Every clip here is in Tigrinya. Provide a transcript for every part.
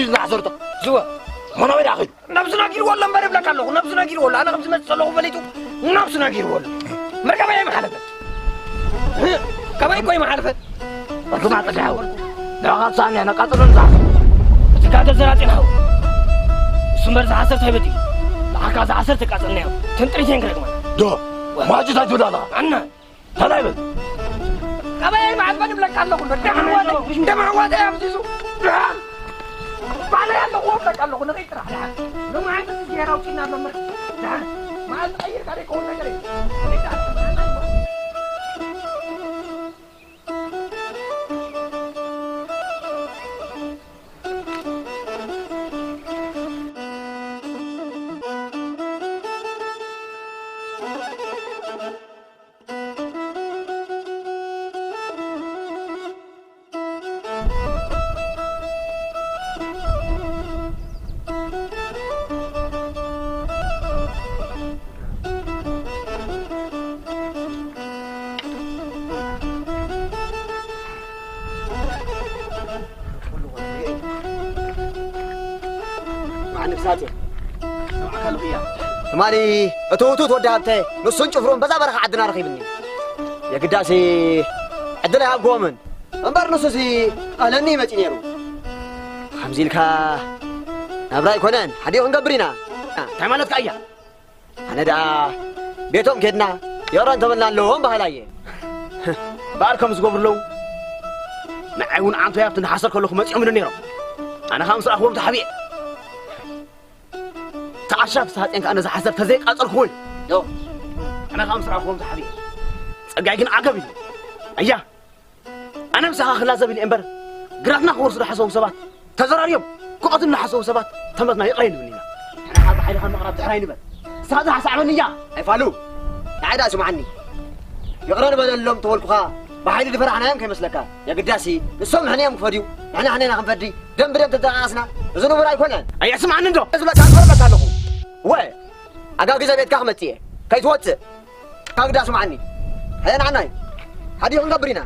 ዝናሕሰርቶ ዝወ ሆኖ ወዳ ኺዱ ነብሱ ነጊርዎ ኣሎ እምበር እብለካ ኣለኹ። ነብሱ ነጊርዎ ኣሎ። ኣነ ከም ዝመጽእ ዘለኹ ፈሊጡ ነብሱ ነጊርዎ ኣሎ። መርገበ ይመሓለፈ። ከመይ እኮ ይመሓለፈ? እርግማ ቅድሓው ንዕኻ ትሳእኒ ነቃጽሎ ንዛፍ። እቲ ካደ ዘራጺ ንሓው። እሱ እምበር ዝሓሰር ተህበት እዩ። ንዓካ ዝሓሰር ተቃጽልናዮ። ተንጥሪቴን ክረግማ። ዶ ማጅ ታጅ ወዳላ። ኣና። ሰላም በል። ከመይ መዓት በል እብለካ ኣለኹ። ደም ኣሕዋተይ፣ ደም ኣሕዋተይ ኣፍሲሱ። ባዕለይ ኣለኹ እብለካ ኣለኹ። ንኸይድ ጥራሕ ደሓን። ሎማዓንቲ እዚ ጌራ ኣውፂና ኣሎ እምበር። ደሓን። መዓልቲ ቀይርካ ደይከውን ነገር እዩ። ትማሊ እቲ ውቱት ወዲ ሃብተ ንሱን ጭፍሩን በዛ በረኻ ዓድና ረኺብኒ። የግዳሲ ዕድል ኣይሃብክዎምን። እምበር ንሱሲ ኣለኒ መጺ ነይሩ። ከምዚ ኢልካ ናብራ ኣይኮነን፣ ሓዲኡ ክንገብር ኢና። እንታይ ማለትካ እያ? ኣነ ደኣ ቤቶም ኬድና ይቕረ እንተበልና ኣለዎም በሃላይ እየ። እምበኣር ከም ዝገብሩ ኣለዉ። ንዓይ እውን ኣንቶይ ኣብቲ ንሓሰር ከለኹ መጺኦምኒ ነይሮም። ኣነ ኸኣ ምስ ረኣኽዎም ተሓቢኤ። ተኣሻፍ ሳጤን ከኣ ነዚ ሓሰር ተዘይቃጸልክዎ እዩ። ዶ? ኣነ ኸኣ ምስ ረኣኽዎም ተሓቢኤ። ጸጋይ ግን ዓገብ ኢሉ። ኣያ! ኣነ ምሳኻ ክላዘብ ኢለ እምበር፣ ግራትና ክወርሱ ዝሓሰቡ ሰባት ተዘራርዮም ክቐትሉ ዝሓሰቡ ሰባት ተመትና ይቕረ ኣይንብል ኢና። ንሕና ካብ ሓይልኻ ምቕራብ ድሕር ኣይንበል። ንስኻ ጥራሕ ሰዕበኒ እያ። ኣይፋሉ፣ ንዓይ ደኣ ስምዓኒ። ይቕረ ንበለሎም ተበልኩኻ፣ ብሓይሊ ዝፈራሕናዮም ከይመስለካ። የግዳሲ፣ ንሶም ሕነ እዮም ክፈድዩ፣ ንሕና ሕነ ኢና ክንፈዲ። ደም ብደም ተጠቓቐስና፣ እዚ ንቡር ኣይኮነን። ኣየስምዓኒ እንዶ? ዝብለካ ክፈርደካ ኣለኹ። ወ፣ ኣጋግዘ ቤትካ ክመጽእ እየ። ከይትወጽእ። ካብ ግዳ ስምዓኒ። ሃየ ንዓናይ። ሓዲ ክንገብር ኢና።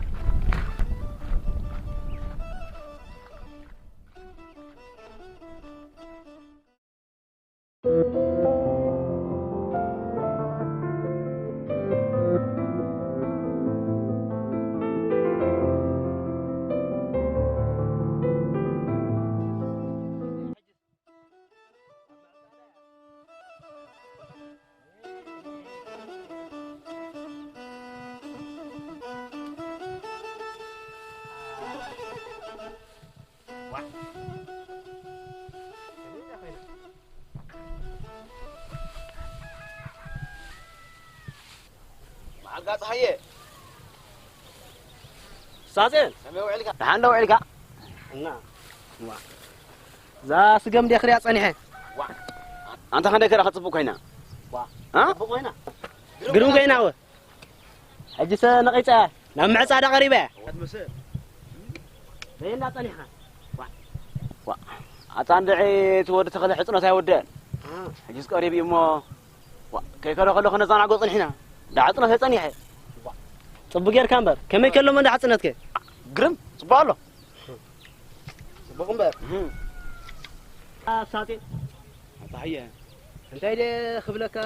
መዓልካ ፀሃየ። ሳጼን። ከመይ ውዒልካ? ደሓን ዶ ውዒልካ? እና። ዋ። እዛ ስገም እንድየ ክሪኣ ጸኒሐ። ዋ። ኣንታ ክንደይ ከ ደኣ ክትጽብቕ ኮይና? ዋ። እ? ጽብቕ ኮይና። ግርም ኮይና ወ። ሕጂሰ ነቒጸ ናብ ምዕጻዳ ቀሪበ። ክትምስል። በየና ጸኒሕካ? ዋ። ዋ። ኣታ እንድዒ እቲ ወዲ ተኽለ ሕጽኖት ኣይወደአን። እ። ሕጂስ ቀሪቡ እዩ እሞ። ዋ። ከይከደ ከለኹ ነዘናግዖ ጸኒሕና። እንዳ ሕጽኖት ጸኒሐ። ዋ። ጽቡቕ ጌርካ እምበር። ከመይ ከሎ እንዳ ሕጽኖትከ? ግርም። ጽቡቕ ኣሎ። ጽቡቕ እምበር። እህ። ኣሳጤ። ኣታ ሃየ። እንታይ ደ ክብለካ?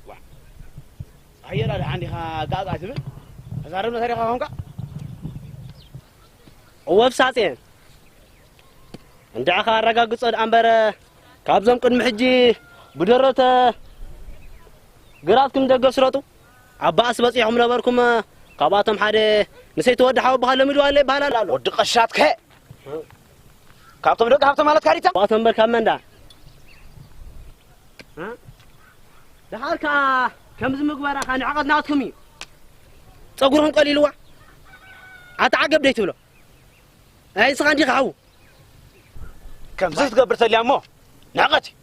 ዋ። ሃየ ዳ ደሓን ዲኻ ጋዝ ኣይትብል? ተዛረብና ታሪኻ ኾንካ? እወ ብሳጼ። እንድዕኻ ኣረጋግጾ ደኣ እምበር፣ ካብዞም ቅድሚ ሕጂ ብደረተ ግራትኩም ደገ ስረጡ። ኣብ ባእሲ በጺሕኩም ነበርኩም፣ ካብኣቶም ሓደ ንሰይቲ ወዲ ሓወቦኻ ለሚድዋ ኣሎ ይበሃል ኣሎ። ወዲ ቀሻትከ? ካብቶም ደቂ ሃብቶም ማለትካ ዲታ? ካብኣቶም እምበር ካብ መን ደኣ? እ? ደሓር ከኣ ከምዚ ምግባራ ከኣ ንዕቐት ናትኩም እዩ። ጸጉርኩም ቀሊልዋ። ኣታ ዓገብ ደይትብሎ። ኣይ፣ ንስኻ እንዲኻ ሓዉ። ከምዚ ክትገብር ተልያ እሞ ንዕቐት እዩ።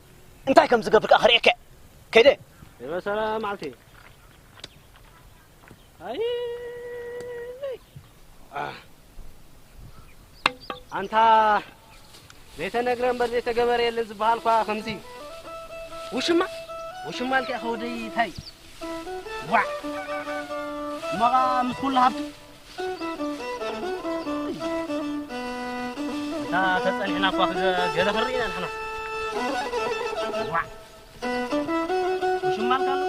እንታይ ከም ዝገብር ከኣ ክርእየካ እየ። ከይደ። የበሰለ መዓልቲ። ኣይ። ኣንታ ዘይተነግረ እምበር ዘይተገበረ የለን ዝበሃል እኳ ከምዚ እዩ። ውሽማ ውሽማ ኢልካ ኢኻ ወደይ እንታይ ዋዕ እሞ ኸዓ ምስ ኩሉ ሃብቱ እታ ተጸኒሕና እኳ ክገ- ገለ ክንርኢ ኢና ንሕና። ዋዕ ውሽማ ኢልካ ኣሎ።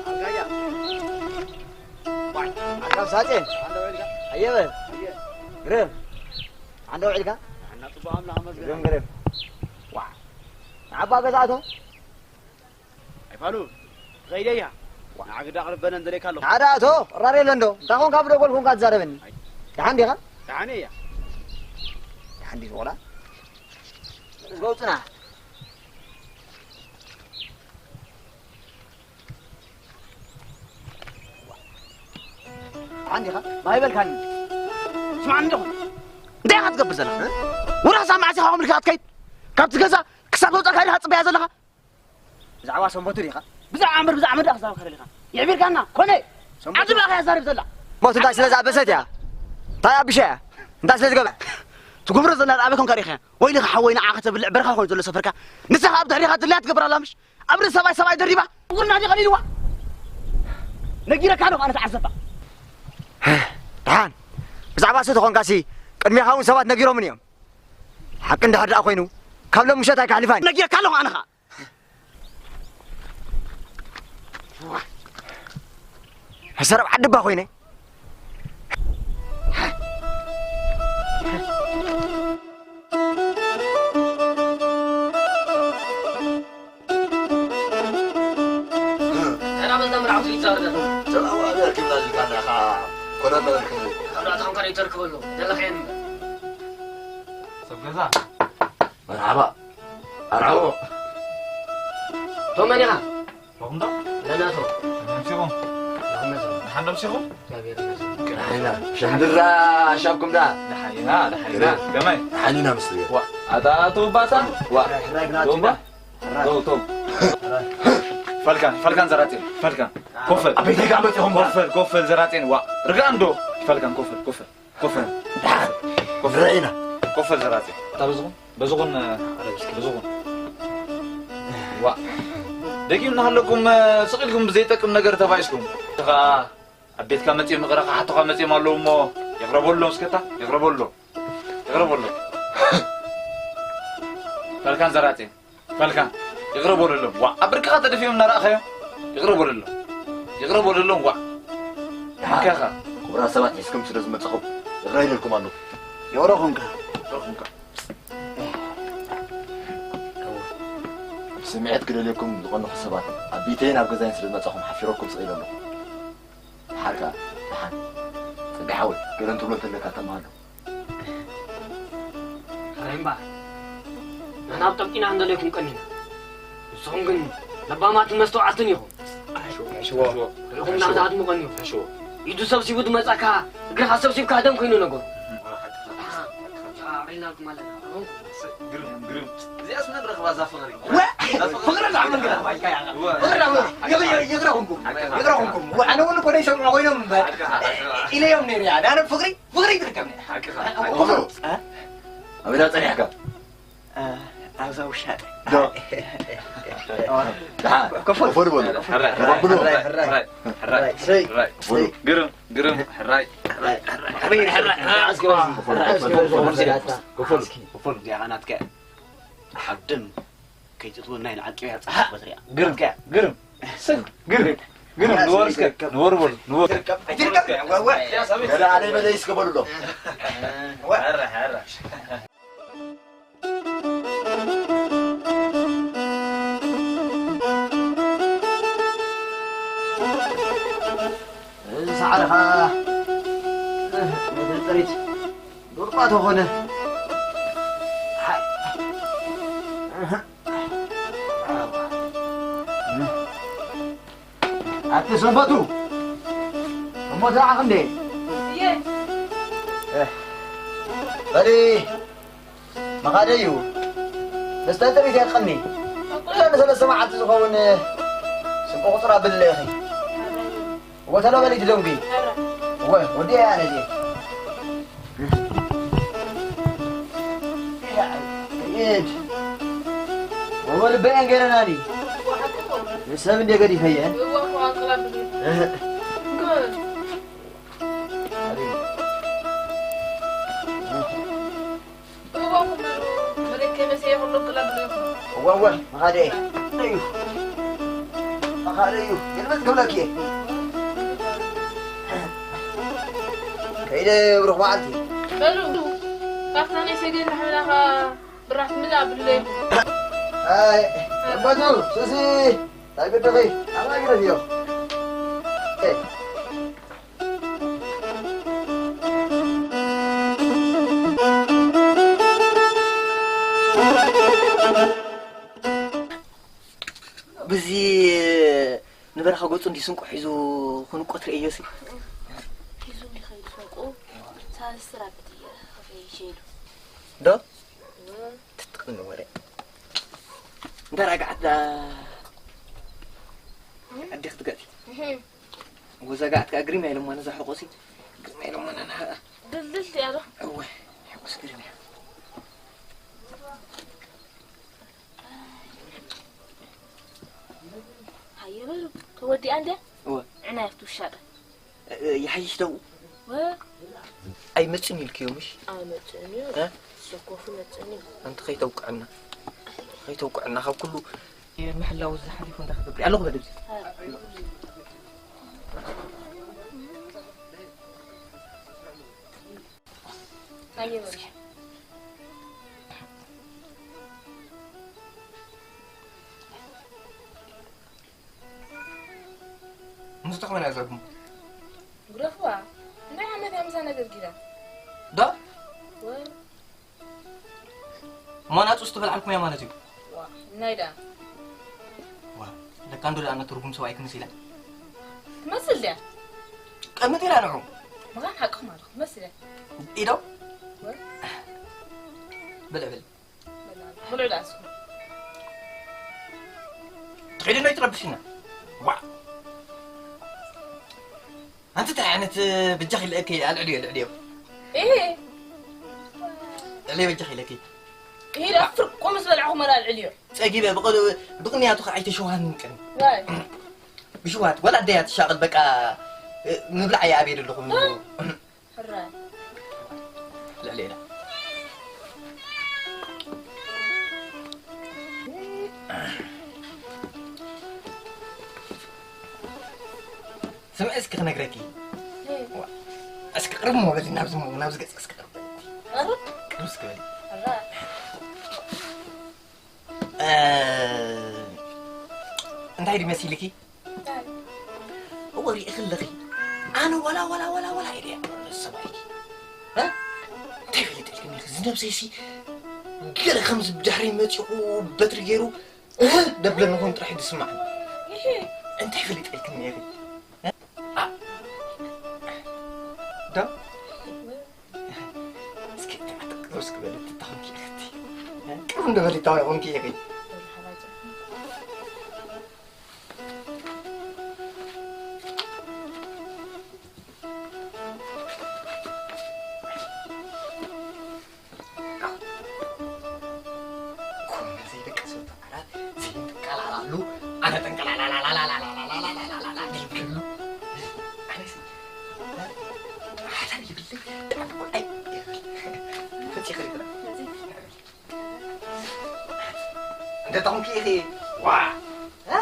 ኣጋያ። ዋይ፣ ኣጋብ ሳጼ። ኣየበ። ግርም። ኣንዶ ውዒልካ? ግርም፣ ግርም። ዋ። ንዓባ ገዛእቶ? ኣይፋሉ፣ ትኸይድ እያ። ንዓ ግዳ ኣቕርበነ እንደለይካ ኣለኹ። ሓደ ኣቶ፣ ራር የለ እንዶ? እንታይ ኾንካ ብደጎል ኮንካ ትዛረበኒ? ኣይ። ደሓን ዲኻ? ደሓን እያ። ደሓን ዲኻ ወላ? ዝገውፅና። ደሓን ዲኻ? ማይ በልካኒ። ስማዕኒ እንዶ። እንታይ ኢኻ ትገብር ዘለኻ? እ? ወረኻ ሳብ መዓስ ኢኻ ከምልካ ክትከይድ? ካብቲ ገዛ ክሳብ ዘውፀእካ ኢኻ ትፅበያ ዘለኻ? ብዛዕባ ሰንበቱ ዲኻ? ብዛዕባ እምበር ብዛዕባ መድኣ ክዛረብ ከለኻ የዕቢርካና ኮነ። ሰንበቱ ዓዲ ብኣኻ እያ ትዛረብ ዘላ። ሞት እንታይ ስለ ዝኣበሰት እያ? እንታይ ኣቢሻ እያ? እንታይ ስለ ዝገበረ? ትጉብሮ ዘላ ኣበይ ኮንካ ርኢኻ? ወይልኻ ሓወይ ንዓኻ ተብልዕ በረኻ ኮይኑ ዘሎ ሰፈርካ። ንስኻ ኣብ ድሕሪኻ ድላያ ትገብር ኣላ ምሽ? ኣብ ርእሲ ሰብኣይ ሰብኣይ ደሪባ? ጉርና ዲኻ ኢልዋ? ነጊረካ ኣለኹ ኣነ ተዓዘባ። ደሓን። ብዛዕባ እሱ ተኾንካሲ ቅድሚኻ እውን ሰባት ነጊሮምን እዮም። ሓቂ እንድሕር ደኣ ኮይኑ ካብ ሎም ምሸት ኣይካሕልፋን። ነጊረካ ኣለኹ ኣነ ኸኣ። ሰረብ ዓዲ እባ ኮይነ። ሰላም እንተ ምርዓው ትሪት ዛርገ። ሰላም ኣበርክብና ዝልካና ኸዓ ኮነ መበርክብ። ካብ ዳዕታ እንኳን ይተርክበሉ። ደለኸየን እምበር። ሰብ ገዛ። መርሓባ። ኣርሓቦ። ቶም መን ኢኻ? ዶኹም ዶ? ለናቶ። ደምሲኹም? ደኹም ነዞም። ደሓን ደምሲኹም? እግዚኣብሔር ይመስገን። ደሓን ኢና። ሸንድራ ሻብኩም ዳ? ደሓን ኢና፣ ደሓን ኢና። ገመይ? ደሓን ኢና ምስ ዋ፣ ኣታ ኣቶ ባታ? ዋ። ሕራይ ግና ቶም ባ? ሕራይ። ቶም፣ ቶም። ሕራይ። ፈልካን፣ ፈልካን ዘራጤን፣ ፈልካን። ኮፈል። ኣብ ቤተይ ከዓ መፂኹም ባ? ኮፈል፣ ኮፈል ዘራጤን፣ ዋ። ርግኣን ዶ? ፈልካን፣ ኮፈል፣ ኮፈል። ኮፈል። ደሓን። ኮፈል። ርኢና። ኮፈል ዘራጺ። እታ በዝኹም፣ በዝኹም፣ በዝኹም። ዋ። ደጊም እናሃለኩም፣ ስቕ ኢልኩም ብዘይጠቅም ነገር ተባኢስኩም። እቲ ኸኣ ኣብ ቤትካ መጺኦም ይቕረ ክሓቱኻ መጺኦም ኣለዉ እሞ፣ ይቕረ በሎም እስከ እታ፣ ይቕረ በሎም። ይቕረ በሎም። ፈልካን ዘራጺ። ፈልካ፣ ይቕረ በለሎም። ዋ፣ ኣብ ብርክኻ ተደፊኦም እናረኣኻዮም፣ ይቕረ በለሎም። ይቕረ በለሎም፣ ዋ። ደሓን፣ እንካኻ። ክቡራት ሰባት ሒዝኩም ስለ ዝመጻኹም፣ ይቕረ ኢለልኩም ኣለኹ። ይቕረ ኹንካ። ይቕረ ኹንካ። ስምዒት ክደልየኩም ዝቐንኹ ሰባት፣ ኣብ ቤተይን ኣብ ገዛይን ስለ ዝመጻኹም ሓፊረኩም ስቕ ኢለ ኣለኹ። ደሓር ከኣ፣ ደሓን። ጸጋ ሓወይ፣ ገለ እንትብሎ እንተለካ ተመሃሎ። ሕራይ እምበኣር፣ ንሕና ኣብ ጠምጢና እንደለይኩም ቀኒና። ንስኹም ግን ለባማትን መስተውዓልትን ኢኹም። ሕሽዎ፣ ሕሽዎ። ርኢኹም ሕሽዎ። እናተሃድሙ ቀኒኹም። ሕሽዎ። ኢዱ ሰብሲቡ ዝመጻካ፣ እግርኻ ሰብሲብካ ደም ኮይኑ ነገሩ። ኣዕሪልናልኩም ኣለና። ግርም፣ ግርም። እዚኣስ መን ረኽባ እዛ ፍቕሪ? ወ-፣ እዛ ፍቕሪ? ፍቕሪ ዛዕባ ግርም፣ ዋይካ ያላ። ወ-፣ ፍቕሪ ዛዕባ ግርም። ይግረ-፣ ይግረኹምኩም። ይግረኹምኩም። ወ-፣ ኣነ እውን እኮ ደይሰምዑ ኮይኖም እምበር። ሓቅኻ፣ ሓቅኻ። ኢለዮም ነይረ እያ። ኣነ ፍቕሪ ፍቕሪ ትርከብኒ። ሓቅኻ፣ እ? ሓቅኻ። እ? ኣበይ ዳ ጸኒሕካ? እ፣ ኣብዛ ውሻጠ። ዶ? ደሓን፣ ኮፈል። ኮፈል በሉ። ሕራይ፣ ተቐብሉ። ሕራይ፣ ሕራይ፣ ሕራይ፣ ሕራይ። ሕራይ። በሉ። ግርም፣ ግርም፣ ሕራይ፣ ሕራይ፣ ሕራይ። ኣበይ፣ ሕራይ፣ ሕራይ። ኮፈል፣ ኮፈል፣ ኮፈል። ኮፈል፣ ኮፈል፣ እዚኣ ኸኣ ናትካ እያ። ኣብ ደም ከይትእትወና ኢለ ዓቂበያ ዝጸሓፍኩ በትሪ እያ። ግርም፣ ናትካ እያ። ግርም። ስግ፣ ግርም፣ ግርም። ንወር እስከ፣ ንወር በሉ፣ ንወር። ኣይትርከብ፣ ወ-፣ ወ-፣ ገለ ኣለይ በለይ እስከ በሉ ዶ። ወ-፣ ሕራይ፣ ሕራይ። እዚ ሳዕሪ ኸኣ ነቲ ጥሪት ዱርባ ተኾነ። ሓይ። ኣዋ። ኣቲ ሰንበቱ፣ እሞ ዝረኣኽ እንዴ? እየ። እህ፣ በሊ፣ መኻደ እዩ። መስተ ጥሪት የቀኒ። እዛ ንሰለስተ መዓልቲ ዝኸውን ስንቆ ቁፅራ ብለ ኢኺ። እወ፣ ተሎ በሊ ትደንጉ። እወ፣ ወዲ እያ ነዚ። ኢድ። እወ፣ ልበየን ገይረናኒ። ንሰብ እንደ ገዲፈየን። እህ። እወ፣ እወ፣ መኻደ እዩ። መኻደ እዩ። ግልብጥ ክብለኪ እየ። ከይደ ብሩኽ መዓልቲ። በሉ፣ ካብታ ናይ ሰገን ላሕምላኻ ብራኽ ምላእ ኣብለይኹም። ኣይ፣ ኣባቱ፣ ሱሲ፣ እንታይ ግድኺ? ኣባይ ግደፍዮ። ብዚ ንበረኻ ገጹ እንዲ ስንቁ ሒዙ ክንቆ ትርእዮ ሲ። ሒዙ እንዲ ኸይዱ ስንቁ፣ ሳንስራ ብትየ ኸፈይ ሸይዱ። ዶ? ትትቕን ወረ። እንተ ራግዓት ዳ ዓዲ ክትገጺ። እህ። ወዘጋት ከኣ ግርም ኢሎማ ነዛ ሕቆሲ። ግርም ኢሎማ ናና። ድልድል እያ ዶ? እወ፣ ሕቆስ ግርም እያ። ሃየ በሉ፣ ተወዲኣ እንድያ? እወ። ዕናይ ኣብቲ ውሻጠ። እ፣ ይሓይሽ ደው? ወ- ኣይመጽን ኢልክዮ ምሽ? ኣይመጽን እዩ። እ? ሰኮፉ መጽን እዩ። ኣንቲ ከይተውቅዕና። ከይተውቅዕና ካብ ኩሉ ምሕላው ዝሓሊፉ እንዳ ክገብር ኣለኹ በል እዚ። ሃየ በሉ። ምስ ተኾነ ዘጉም። ግረፍዋ። እንታይ ዓይነት እያ ምሳ ነገር ጊዳ? ዶ? ወ- እሞ ናጹ ስትበልዓልኩም እያ ማለት እዩ። ዋ፣ ናይ ደኣ። ዋ፣ ለካ እንዶ ደኣ ትርጉም ሰብኣይ ክምስ ኢላ። ትመስል ድያ? ቀምጥ ኢላ ንዑ። ምዃን ሓቅኹም ኣለኹም። ትመስል እያ። ኢዶ? ወ- ብልዕ ብልዕ። ብልዕ ደኣ እስኹም። ትኺዲ ዶ ይትረብሽና? ዋ። ኣንቲ እንታይ ዓይነት በጃኺ ኢለኪ ኣልዕልዮ፣ ኣልዕልዮ። እህ። ኣልዕልዮ በጃኺ ኢለኪ። እህ፣ ደኣ ፍርቁ ምስ በላዕኹም ኣልዕልዮ። ጸጊበ ብቕ-፣ ብቕንያቱ ከዓ ኣይተሸውሃንን ቅድሚ። ዋይ። ብሽዋት፣ ወላ ኣደያ ትሻቕል በቃ፣ ምብላዕ እየ ኣብየ ዘለኹ። እህ። ሕራይ። ልዕሊ ኢላ። ስምዒ እስኪ ክነግረኪ። እህ። ዋ፣ እስኪ ቅርብ እሞ በሊ ናብዚ እሞ፣ ናብዚ ገጽ እስኪ ቅርብ በሊ። ቅርብ? ቅርብ እስኪ በሊ። ሕራይ። እ፣ እንታይ ድዩ መሲልኪ? እንታይ? እወ፣ ሪእኺ ኣለኺ። ኣነ ዋላ፣ ዋላ፣ ዋላ፣ ዋላ ኢለ እየ ሰብኣይኪ። እ? እንታይ ፈሊጠልክኒ ኢኺ? እዚ ነብሰይሲ ገለ ከምዚ ብድሕሪ መጺኹ በትሪ ገይሩ፣ እ፣ ደብለኒ ኾን ጥራሕ እዩ ዝስማዕኒ። ይሄ እንታይ ፈሊጠልክኒ ኢኺ? እ? ኣ-፣ ዶ? እስኪ ተዓጠቕ፣ እስኪ በሊ፣ እንታይ ኾንኪ ኢኺ? ቅርብ እንዶ በሊ፣ እንታይ ኾንኪ ኢኺ? ኮነ ዘይደቀሰቶ ዓራት ዘይንቀላላሉ፣ ኣነ ጠንቀላላላላላላላላላላላላ ዘይብለሉ። ኣነስ ሓሳብ ይብለይ፣ ብጣዕሚ ቁልዓይ ይብል። ፈጺኸ ይብል። እንተ ተኹንኪ ኢኺ፣ ዋ! እ?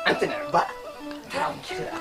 ኣንቲ ንዕባ፣ እንተ ተኹንኪ ኢኺ ደኣ።